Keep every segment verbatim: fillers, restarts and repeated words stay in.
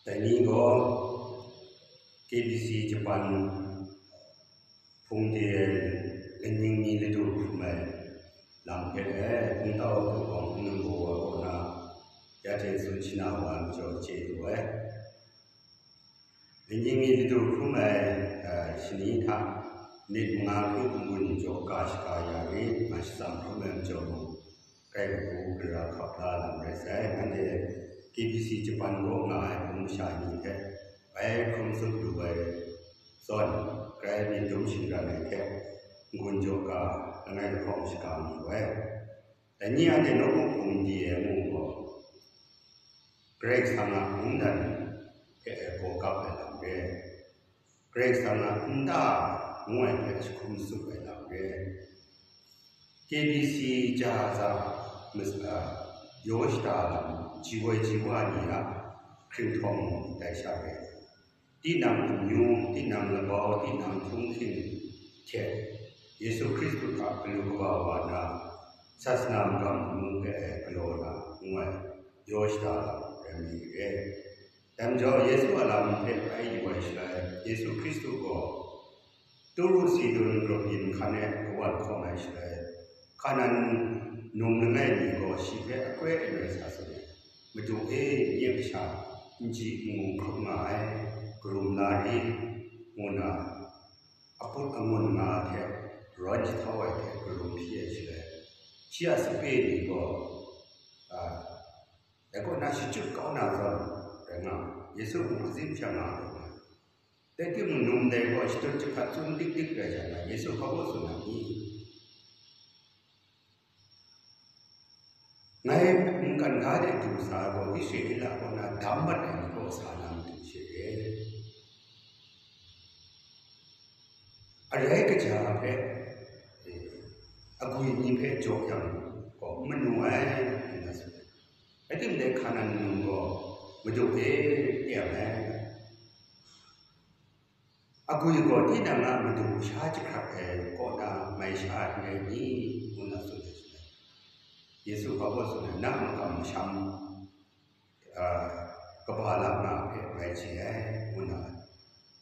Dai ni gaw K B C Japan hpung de ai lanying mi ladu hkrum ai lam hpe e, hpung tau hkawng n lu gaw ai kaw na, ya hte tsun shana wa ai majaw chye lu ai. Lanying mi ladu hkrum ai, eh, shani hta nit manga hkru n-gun jaw ga shaga ya rit, nga shatsam hkrum ai majaw mung, kai kabu gara hkap la lam rai sai. Nganhte K B C Japan kaw nga ai hpung masha ni hte bai hkrum tsup lu ai zawn, grai myit dum shingran ai hte n-gun jaw ga langai lahkawng shaga mi ai. Dai ni anhte nawku hpung di ai mu gaw, Karai Kasang a mungdan hpe gaw gap ai lam re, Karai Kasang a nta ngu ai hpe jahkum tsup ai lam re, K B C ja za mas-, a, yaw shada lam ji woi ji wa ni a hkringhtawng dai sha re. Tinang amyu, tinang labau, tinang htunghking hte Yesu Hkristu hta galu kaba wa na, sasana magam amu hpe ai galaw na ngu ai yaw shada lam rai mi re. Dai majaw, Yesu a lam hpe bai yu ai shaloi, Yesu Hkristu gaw Turu Sidun grup yin hkan e kawan hkawm ai shaloi, Hkanan num langai mi gaw shi hpe akwai aloi sa tsun ai, "Madu e, nye kasha n chyi n gun hkrup nga ai, karum la ri," ngu na aput angun nga hte rawn jahtau ai hte karum hpyi ai shaloi, shi a sape ni gaw, a, dai kaw na shachyut kau na zawn rai nga, Yesu mung azim sha nga ai. Rai timung, num dai gaw shadut jahpat tsun dik dik rai jang, Yesu hpa baw tsun ai ni? Ngai mungkan ga de du sa gaw, Israela kaw na dam mat ai ni kaw sa na matu she re. Arai kaja hpe, eh, agwi ni hpe jaw yang gaw, manu ai, ngu na tsun ai. Rai timung, dai Hkanan num gaw, Madu e, e yang ai. Agwi gaw tinang a madu sha jahkrat ai kaw na mai sha ai n rai ni? Ngu na tsun ai, tsun ai. Yesu hpa baw tsun ai, "Na makam masham, a, kaba la nga hpe ngai chye ai," ngu na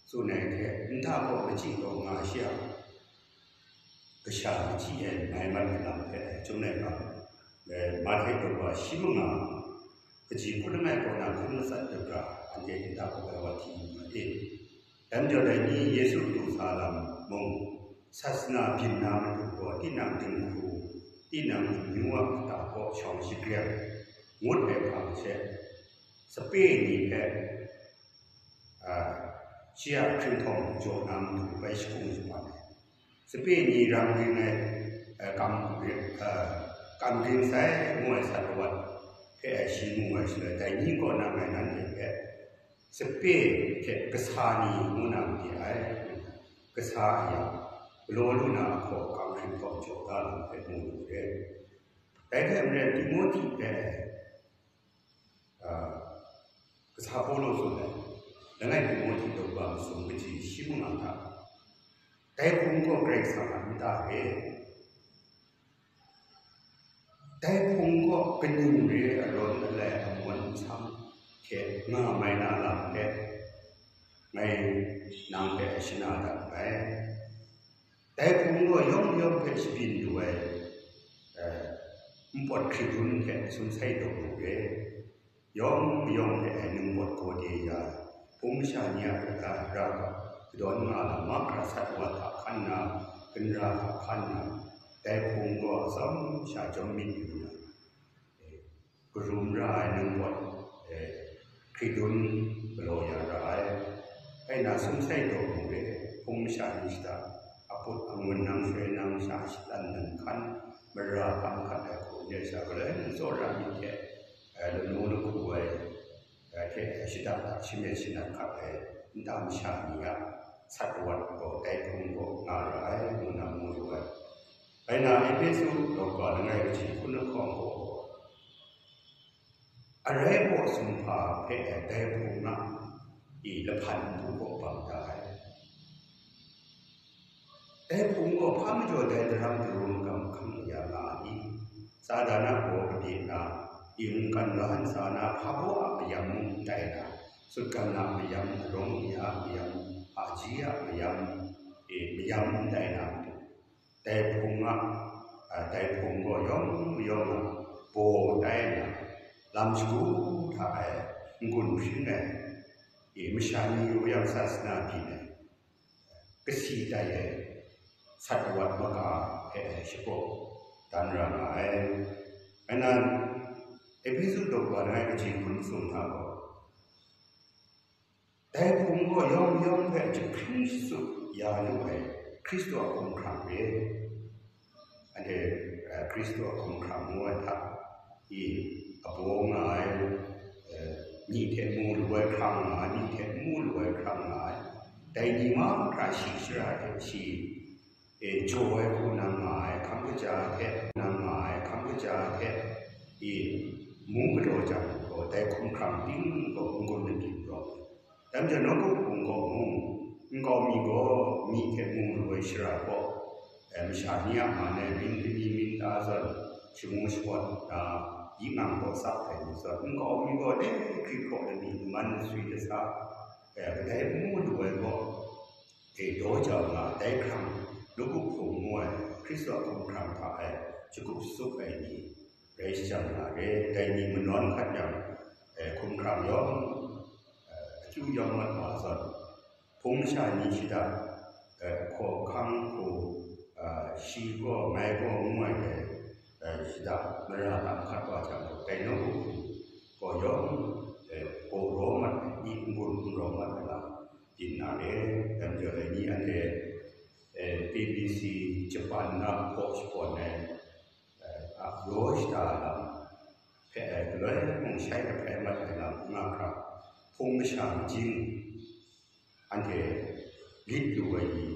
tsun ai hte, nta gaw machyi taw nga shi a, kasha machyi ai mai mat ai lam hpe ai. Chyum laika, eh, Mahte daw wa shi manga, kaji hpun langai kaw na hkun matsat dagra, anhte nta kaw ai wa hti yu ma e. Dai majaw, dai ni Yesu du sa lam mung, sasana byin na matu gaw tinang dinghku, tinang amyu a kata kaw shawng shagren ngut ai hpang she, sape ni hpe, a, shi a hkringhtawng jaw na matu bai shakung shapan ai. Sape ni rang ring ai, a, kam, a, kam ring sai ngu ai sat lawat hpe ai shi mu ai shaloi, dai ni kaw na ngai nanhte hpe sape hte kasa ni ngu na made ai. Kasa a yang, galaw lu na ahkaw ahkang hkringhtawng jaw da lam hpe mu lu re. Dai hte maren Timohti hpe, a, kasa Pawlu tsun ai, langai Timohti daw wa masum kaji shi manga hta, dai hpung gaw Karai Kasang a nta re. Dai hpung gaw kaning re ai, arawn alai, amawn nsam hte nga mai na lam hpe ngai nang hpe shana dat nngai. Dai hpung gaw yawng mayawng hpe shabyin lu ai, eh, npawt hkridun hte sumsai daw lu re. Yawng mayawng hpe ai ningpawt gaw de ya, hpung masha ni a ra ga kadawn nga lam, mahkra sat wa hta hkan na, ginra hta hkan na, dai hpung gaw atsawm sha chyawm myit yu na, eh, karum ra ai ningpawt, eh, hkridun galaw ya ra ai. Rai nna, sumsai daw mu re, hpung masha ni shada, aput angun nang shaloi nang sha shatan nang hkan, mara hkan hkat ai hku n rai sha, galoi mung tsawra myit hte, eh, lanu lahku ai, eh, hte shada da, shi myit shanat hkat ai nta masha ni a sat lawat gaw dai hpung gaw nga ra ai, ngu na mu yu ai. Rai nna, Ehpesu daw wa langai kaji hkun lahkawng gaw, arai baw sumhpa hpe dai hpung a i lahpan npu gaw bang da ai. Dai hpung gaw hpa majaw dai daram daru magam hkang ya nga ai i? Satan a baw kabye na, i mungkan ga ntsa na, hpa baw a mayam mung tai na, sutgan a mayam, arawng mi a mayam, aji a mayam, e, mayam n tai na matu, dai hpung a, a, dai hpung gaw yawng mayawng a baw tai nna, lam shagu hta e n-gun hpring ai, e, masha ni yu yang sasana byin ai, kasi tai ai, sat awat maka hpe ai shapraw dan ra nga ai. Rai nna, Ehpesu daw langai kaji hkun sung hta gaw, dai hpung gaw yawng yawng hpe jahpring shatup ya lu ai Hkristu a hkumhkrang re. Anhte, eh, Hkristu a hkumhkrang ngu ai hta, i, abaw nga ai, eh, myi hte mu lu ai hkrang nga ai, myi hte mu lu ai hkrang nga ai, dai ni mahkra shi shara hte shi, e, jaw ai hku nang nga ai, hkam kaja hte nang nga ai, hkam kaja hte, i, mung galaw jang gaw, dai hkumhkrang ting gaw n-gun labyin rawng ai. Dai majaw, nawku hpung gaw mung, nkau mi gaw myi hte mu lu ai shara gaw, e, masha ni a man e myit kani myit ta zawn, shamu shawt na, yingang gaw tsap ai ni zawn, nkau mi gaw dai hkri hkraw lami, man laswi lasa, e, kadai n mu lu ai gaw, e, daw jau nga, dai hkrang, nawku hpung ngu ai, Hkristu a hkumhkrang hta e, shagup shatup ai ni, rai shajang na re, dai ni manawn hkat yang, e, hkumhkrang yawng, e, akyu yawng mat wa zawn, hpung masha ni shada, e, hkaw hkang hku, e, shi gaw, ngai gaw ngu ai dai, e, shada mara lam hkat wa jang, dai nawku hpung gaw yawng, e, gaw raw mat ai, i n-gun n raw mat ai lam byin na re, dai majaw dai ni anhte, e, B B C Japan na hpaw shabawn ai, e, a raw shada lam hpe ai galoi mung shai hkrai mat ai lam nga hkra, hpung masha majing anhte lit lu ai ni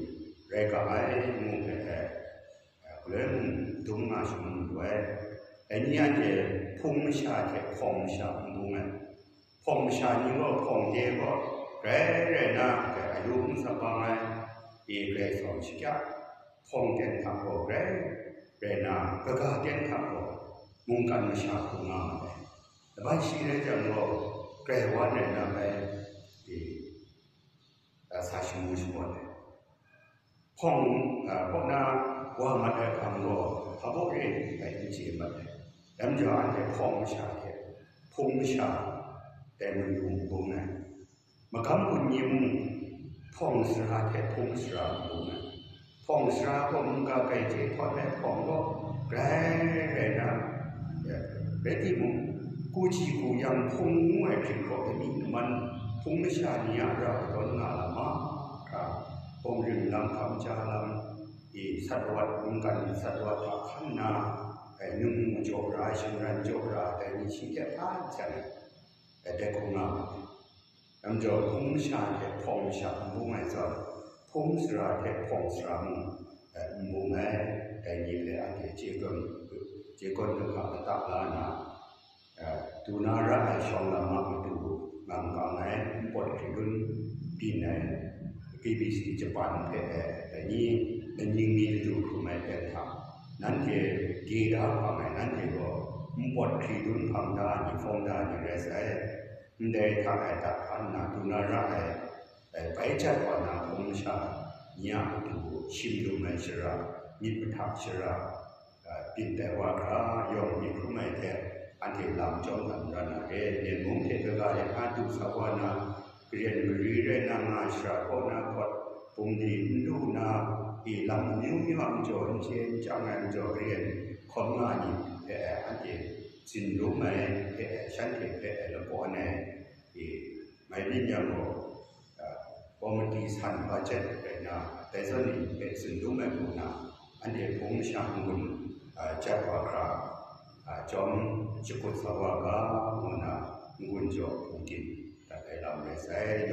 rai ga ai ngu hpe ai, e, galoi mung dum nga shangun lu ai. Dai ni anhte hpung masha hte hpawng masha n bung ai. Hpawng masha ni gaw hpawng de gaw grai rai na, grai ayu n tsap bang ai, e, grai tsawm shakya, hpawng ten hta gaw grai rai na, kaga ten hta gaw mungkan masha hku nga ai. Laban shi rai jang gaw, grai wan rai na bai, e, a, sa shamu shabawn ai. Hpawng, a, kaw na wa mat ai hpang gaw, hpa baw re ai n chye mat ai. Dai majaw, anhte hpawng masha hte hpung masha dai mayu n bung ai. Magam gun ni mung, hpawng sara hte hpung sara n bung ai. Hpawng sara gaw mungga kai hte htawt ai hpawng gaw grai rai na, rai timung, ku ji ku yang hpung ngu ai hkrit hkraw lami nman, hpung masha ni a ra kadawn nga lam mahkra, bawng rim lam, hkam ja lam, i, sat awat, mungkan sat awat hta hkan nna, ai, nung jaw ra, shingran jaw ra, dai ni shi hte hpa n san ai, dai hku nga ma ai. Dai majaw, hpung masha hte hpawng masha n bung ai zawn, hpung sara hte hpawng sara mung, eh, n bung ai, dai ni hpe anhte chye tawn, chye tawn hkra lata la nna, eh, du na ra ai shawng lam a matu manggang ai, npawt hkridun byin ai, B B C Japan hpe, eh, dai ni, dai ni mi ladu hkrum ai hpe hta, nanhte de da hkam ai, nanhte gaw npawt hkridun hpang da ai ni, hpawng da ai ni rai sai. Ndai hta e dat hkan nna du na ra ai, e, bai jat wa na hpung masha ni a matu, shim dum ai shara, myit mahta shara, e, byin tai wa hkra, yawng myit hkrum ai hte, anhte lam chyawm dan ra na re, Myen mung hte kaga de nga du sa wa na, karen gari rai na nga shara kaw na hkawt, bungli n lu na, i lam amyu myu a majaw n chye n chyang ai majaw karen hkawm nga ni hpe anhte tsin dum ai hpe, shanhte hpe lakawn ai, i, mai byin yang gaw, a, komiti san bajet rai na, dai zawn ni hpe tsin dum ai hku na, anhte hpung masha n-gun, a, jat wa hkra, a, chyawm shakut sa wa ga, ngu na, n-gun jaw hpung tim dat ai lam rai sai.